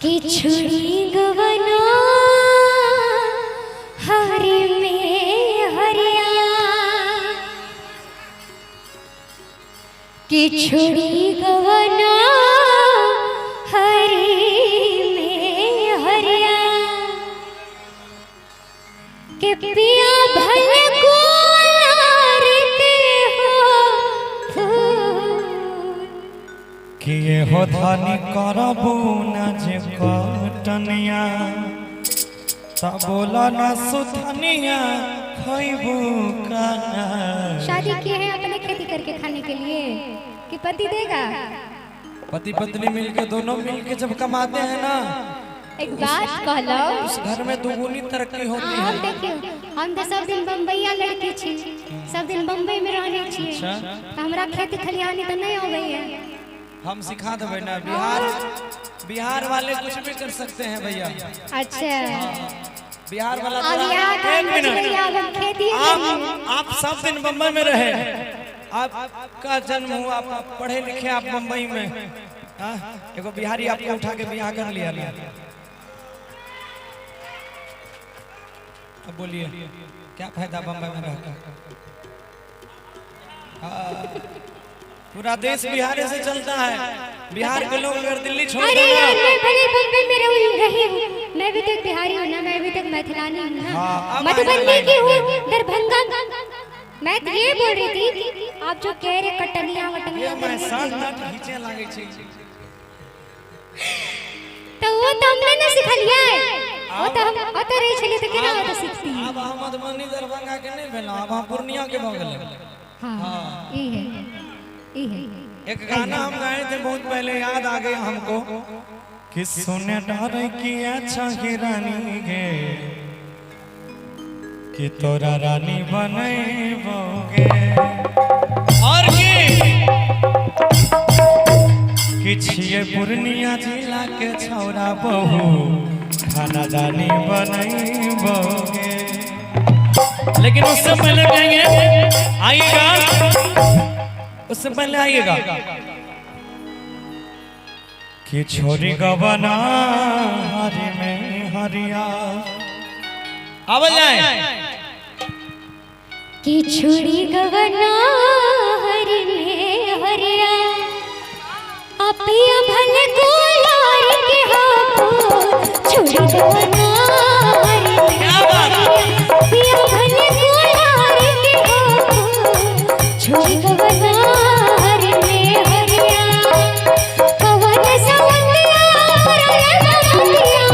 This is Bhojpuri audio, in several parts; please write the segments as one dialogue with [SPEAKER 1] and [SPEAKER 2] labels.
[SPEAKER 1] कि छुरी गवना हरि में हरिया, कि छुरी गवना हरि में हरिया, के पिया भले गुलार के हो फूल।
[SPEAKER 2] किए हो धानी करबू न जे कटनिया, त बोला न सुथनिया खइबू का।
[SPEAKER 1] शादी किए हैं अपने खेती करके खाने के लिए कि पति देगा?
[SPEAKER 2] पति पत्नी मिलके, दोनों मिलके जब कमाते हैं ना,
[SPEAKER 1] एक बात कहलो,
[SPEAKER 2] उस घर में दुगुनी तरक्की होती
[SPEAKER 1] हम
[SPEAKER 2] है।
[SPEAKER 1] देखियो, हम तो सब दिन बम्बईया लड़की छी, सब दिन बम्बई में रहने छी।
[SPEAKER 2] अच्छा।
[SPEAKER 1] तो हमरा खेती खलिहानी तो नहीं हो गई है।
[SPEAKER 2] हम सिखा देबै ना। बिहार, बिहार वाले कुछ भी कर सकते हैं भैया।
[SPEAKER 1] अच्छा।
[SPEAKER 2] बिहार वाला
[SPEAKER 1] अब
[SPEAKER 2] तो
[SPEAKER 1] यहाँ का
[SPEAKER 2] एक मिनट।
[SPEAKER 1] अब हम खेती
[SPEAKER 2] आप आप सब दिन बम्बई में रहे, आपका जन्म हुआ, आप पढ़े लिखे, आप बम्बई में, हाँ? एगो बिहारी आपको उठा के बियाह कर लिया ना। अब बोलिए, क्या फायदा बम्बई में रहकर? हाँ, पूरा देश बिहार से चलता है। बिहार के लोग अगर दिल्ली छोड़
[SPEAKER 1] अरे
[SPEAKER 2] देना
[SPEAKER 1] यार, मैं भले बम्बई में रहूं रही हूँ, मैं भी तो एक बिहारी हूँ ना, मैं भी तो एक मैथिलानी हूँ ना।
[SPEAKER 2] हाँ, अब
[SPEAKER 1] मधुबनी
[SPEAKER 2] आया
[SPEAKER 1] की हूँ, दरभंगा। मैं तो ये बोल रही थी, आप जो कह रहे कटनिया वटनिया
[SPEAKER 2] ये मैं
[SPEAKER 1] करके,
[SPEAKER 2] सात आठ खींचे लागे छी।
[SPEAKER 1] तो वो तो हमने ना सिखा लिया है। वो तो हम ओतऽ रहै छलियै तऽ केना ओतऽ सीखती।
[SPEAKER 2] आब हम मधुबनी दरभंगा के नहीं भेलहुँ, आब हम पूर्णिया के भऽ गेलहुँ।
[SPEAKER 1] हाँ, ई है, ई है।
[SPEAKER 2] एक गाना हम गाए थे बहुत पहले, याद आ गया हमको कि सुने डर किया छही रानी गे, कि तोरा रानी बनेबोगे, और की कि छिए पूर्णिया जिला के छौरा बहू खाना दानी बनेबोगे। लेकिन उससे पहले कहेंगे आइएगा, उससे पहले आइएगा कि छोरी गबना हरि में हरिया आवल जाए।
[SPEAKER 1] कि छुरी गवना हरि में हरिया, अपिया भले गुलार के हो फूल। छुरी गवना हरि में
[SPEAKER 2] क्या बात!
[SPEAKER 1] हरिया, पिया भले गुलार के हो फूल। छुरी गवना हरि में हरिया, कवन सवतिया रंगवतिया,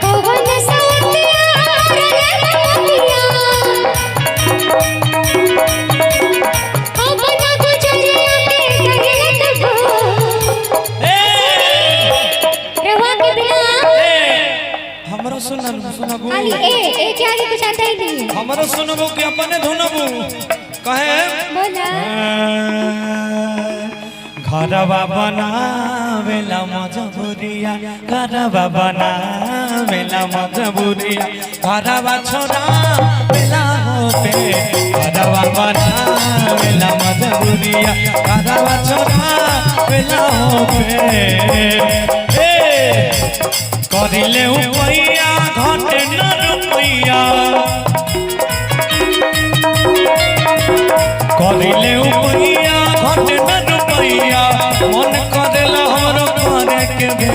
[SPEAKER 1] कवन सवतिया रंगवतिया, अपना गुजरिया के गगनत भो रवा के बिना।
[SPEAKER 2] हमरो सुनन सुनबू।
[SPEAKER 1] खाली ए ए के आगे कुछ आता ही नहीं है।
[SPEAKER 2] हमरो सुनबू कि अपने धुनबू कहे?
[SPEAKER 1] बोला।
[SPEAKER 2] घरवा बनावेला मजबूरिया, घरवा बनावेला मजबूरिया, घरवा छोड़ावेला होते, घरवा बनावेला मजबूरिया, घरवा छोड़ावेला होते। ए करिले उपैया घटे न रुपैया, करिले उपैया घटे न रुपैया, मन करेला हमरो करे के भे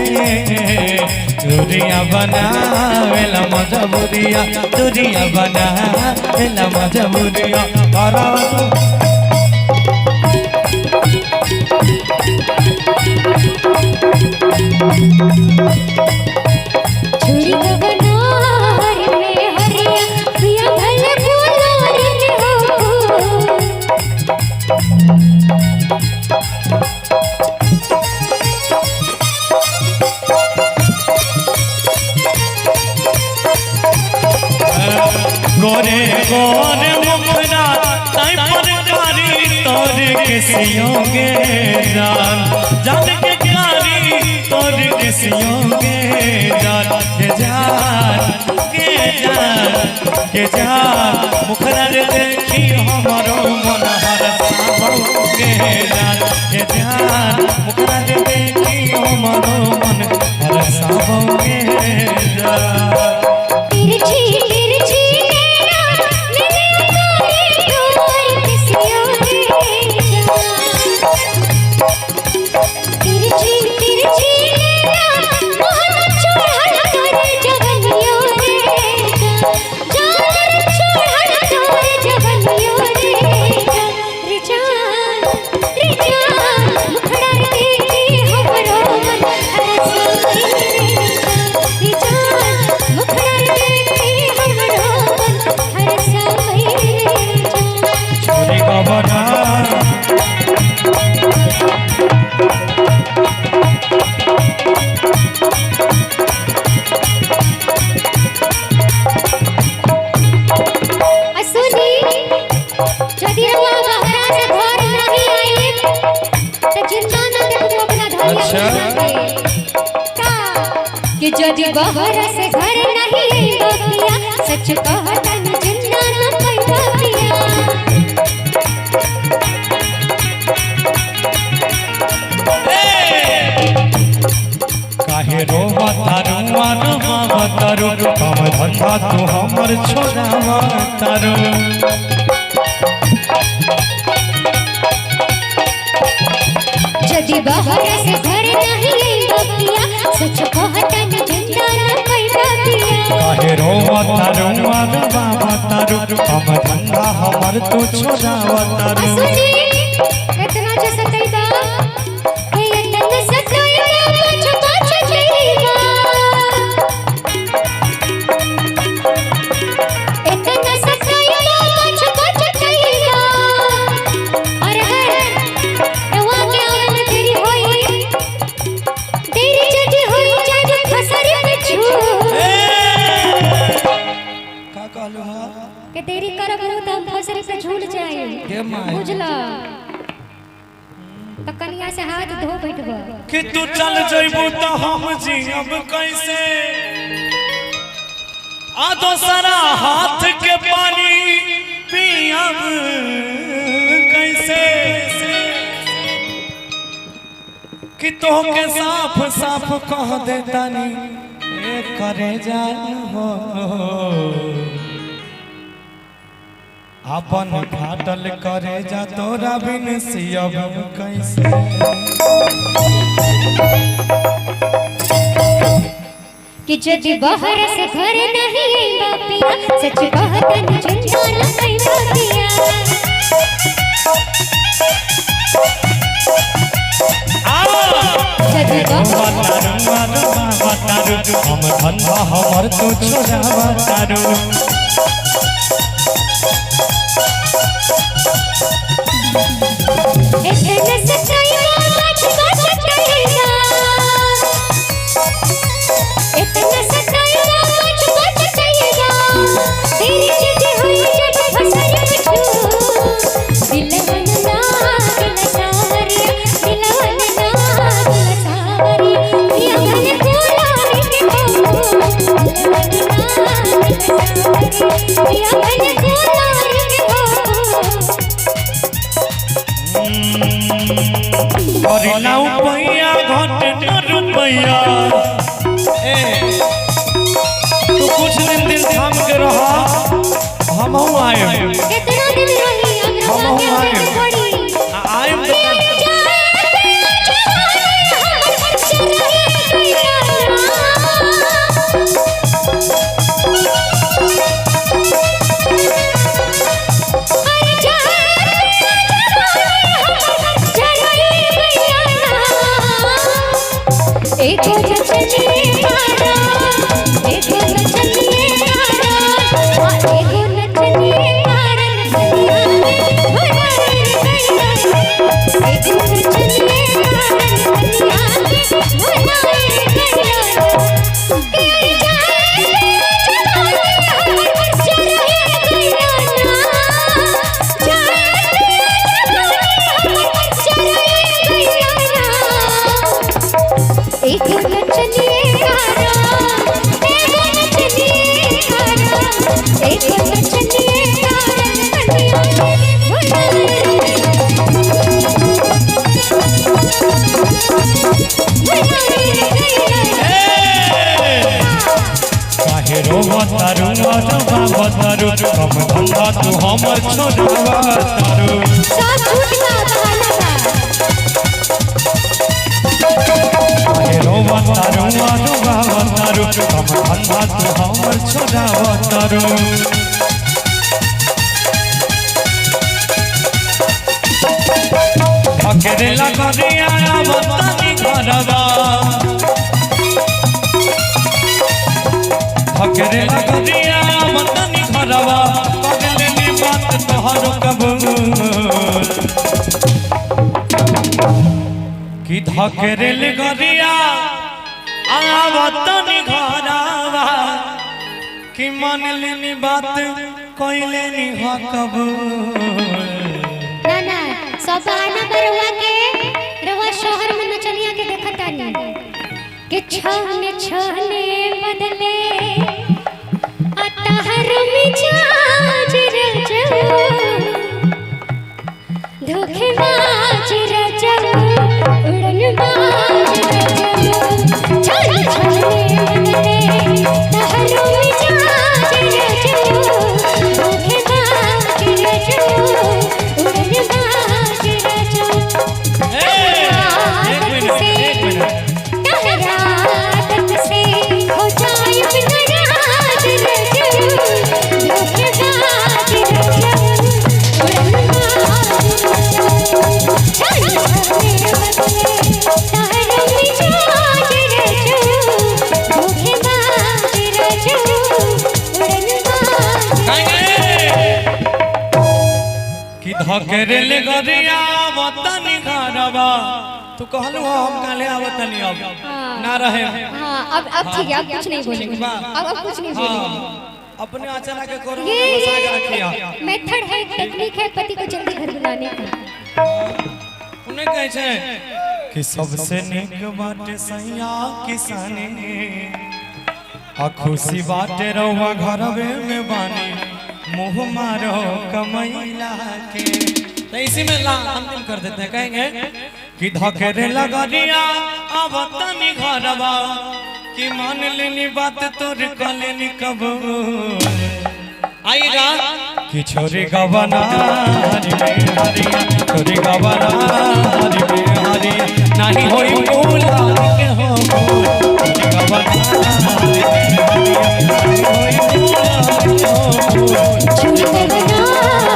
[SPEAKER 2] दूरिया बनावेला मजबूरिया, दूरिया बनावेला मजबूरिया, घरवा
[SPEAKER 1] छुरी गवना हरि में हरिया, पिया भले गुलार के हो फूल।
[SPEAKER 2] गोरे गोरे मुखरा ताई पर कारी तोर किसियोगे जान, जान के कारी तोर किसियोगे जान, के जान के जान। के जान मुखरा रे देखी हमरो मन हरसावो के जान के जान मुखरा रे देखी हमरो मन हरसावो के जान।
[SPEAKER 1] तिरछी तिरछी नैना नैना तोरे डोर किसियों रे जान। तिरछी तिरछी नैना मोहन चढ़ल तोरे जवनियों रे जान। जान चढ़ल तोरे जवनियों रे जान। रे जान रे जान मुखड़ा रे देखी हमरो मन हरसाए रे जान। रे जान मुखड़ा रे देखी हमरो मन हरसाए रे जान।
[SPEAKER 2] छोरी गबना
[SPEAKER 1] असुनी यदि रउआ बहरा से घर नहीं आई त जिंदा न देखबो अपना धरिया
[SPEAKER 2] अच्छा।
[SPEAKER 1] का कि यदि बहरा से घर नहीं आइबो पिया सच कहतन जिंदा न पैबो पिया।
[SPEAKER 2] काहे रोवा तारू मानवा तारू काम धंधा तू हमर छोड़ावा तारू।
[SPEAKER 1] यदि बहरा से घर नहीं आइबो पिया सच कहतन जिंदा न पैबो पिया।
[SPEAKER 2] काहे रोवा तारू मानवा तारू काम धंधा हमर तू छोड़ावा तारू।
[SPEAKER 1] असुनी इतना जो सतैबा हे इतना सतैबा पाछ पाछ जइबा। इतना सतैबा पाछ पाछ जइबा। और अगर रवा के आवे में देरी होई देरी जदी होई जब फसरी पे छू
[SPEAKER 2] का कहलू हा
[SPEAKER 1] के देरी करब त हम फसरी पे झूल जाए
[SPEAKER 2] गे माई।
[SPEAKER 1] बुझला त कनिया से हाथ धो बैठबा।
[SPEAKER 2] कि तू चल जइबू त हम जियब कैसे आ दोसरा हाथ के पानी पियब कैसे कि तोहके साफ साफ कह देतानी ए करे जान हो अपन फाटल करे जा तोरा बिन सियब कैसे।
[SPEAKER 1] कि जद बाहर से घर नहीं आइबा पिया सच कहतन जिंदा न पैबा पिया। जद बाहर
[SPEAKER 2] हम धंधा हमर तू छोड़ावा तारू।
[SPEAKER 1] इतना सताइबा पाछ पाछ जइबा। इतना सताइबा पाछ पाछ जइबा। तेरी जद होई जब फसरी पे छू दिलवन नाग सावरिया दिलवन नाग सावरिया पिया मन कोलारी के हो दिलवन नाग सावरिया पिया मन कोलारी के हो।
[SPEAKER 2] और ना रुपैया घट न रुपैया ए तू कुछ दिन दिन थाम के रहा हमहू आए
[SPEAKER 1] कितना दिन रही अब रवा के
[SPEAKER 2] हमहू
[SPEAKER 1] आवे के
[SPEAKER 2] आएब।
[SPEAKER 1] पड़ी।
[SPEAKER 2] आए तो
[SPEAKER 1] एको नचनिए मारा एको नचनिए मारा एको नचनिए मारा नचनिया एको नचनिए मारा नचनिया भुलाए गया तेरी जान एक नचनिए भुलाई रे गइला।
[SPEAKER 2] काहे रोवतारू रोवतारू कम धंधा तू हमर छोड़ावतारू।
[SPEAKER 1] सब झूठ बा, बहाना बा।
[SPEAKER 2] काहे रोवतारू रोवतारू कम धंधा तू हमर छोड़ावतारू। अकेले लगरिया आवतानी घरवा, अकेले लगरिया आवतानी घरवा, पगले नी बात तोहर कबूल। कि धकेरे लगरिया आवतानी घरवा, कि मान लेनी बात कोई लेनी हा कबूल।
[SPEAKER 1] ना ना, सब बहाना बा रउआ के। रउआ शहर में नचनिया के देखतानी के छाने छाने बदले अतहर मिजाज रजऊ, धोखेबाज रजऊ, उड़नबाज रजऊ। छाने छाने बदले तहर मिजाज रजऊ, धोखेबाज रजऊ, उड़नबाज रजऊ।
[SPEAKER 2] एक मिनट, एक मिनट।
[SPEAKER 1] आदत से हो जाए नाराज रजऊ, धोखेबाज रजऊ, उड़नबाज रजऊ। छाने छाने बदले तहर मिजाज रजऊ, धोखेबाज रजऊ, उड़नबाज।
[SPEAKER 2] कि धकेरे गरिया वतन घरवा, तू कहलू हो हम काले आवतनी अब ना रहे।
[SPEAKER 1] हाँ, अब ठीक है, अब कुछ नहीं बोलेंगे।
[SPEAKER 2] बा।
[SPEAKER 1] अब कुछ नहीं बोलेंगे।
[SPEAKER 2] हाँ, अपने अचानक के करो
[SPEAKER 1] ये
[SPEAKER 2] बसा के रखिया।
[SPEAKER 1] मेथड है, टेक्निक है पति को जल्दी घर बुलाने का।
[SPEAKER 2] उन्हें कहे छे कि सबसे निक बाटे सैया किसानी, आ खुशी बाटे रहुआ घरवे में बानी, मुँह मारो कमैला के। तो इसी में ला अंतिम कर देते हैं, कहेंगे कि धकेरे लगरिया आवतनी घरवा, कि मान लेनी बात तोर कलेनी कबूल। आइएगा कि छोरी गवना हरि में हरिया, छोरी गवना हरि में हरिया, नहीं होई भूला के हो भूल। छोरी गवना हरि में हरिया, नहीं होई भूला के हो भूल।
[SPEAKER 1] छुरी गवना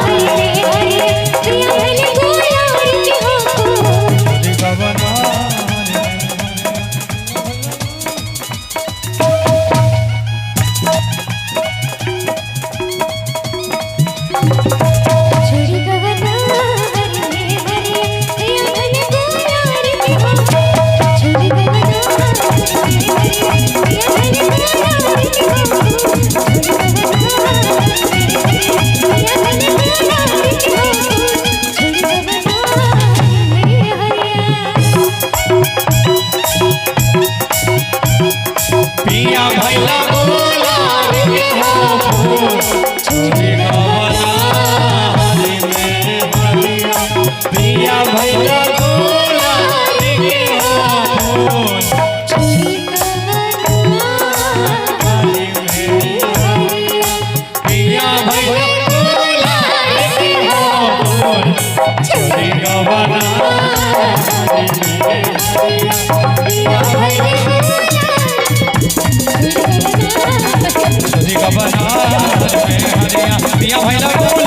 [SPEAKER 1] हरि हरि, प्रिया भले गुलाल के हो को।
[SPEAKER 2] छोरी गवना हरि में।
[SPEAKER 1] छुरी गवना हरि हरि, प्रिया भले गुलाल के हो को। छुरी गवना हरि हरि, प्रिया भले गुलाल के हो को। छुरी गवना हरि हरि, प्रिया भले गुलाल के हो को। छुरी गवना हरि हरि।
[SPEAKER 2] पिया भैला बोला रे हो फूल, छोरी गवना हरि में हरिया, पिया भैला बोला रे हो फूल,
[SPEAKER 1] छुरी गवना
[SPEAKER 2] हरि में
[SPEAKER 1] हरि,
[SPEAKER 2] पिया भैला बोला रे हो फूल, छोरी गवना हरि में हरिया,
[SPEAKER 1] प्रिया भले
[SPEAKER 2] छोरी गवना हरि में हरिया, पिया भैला बोला।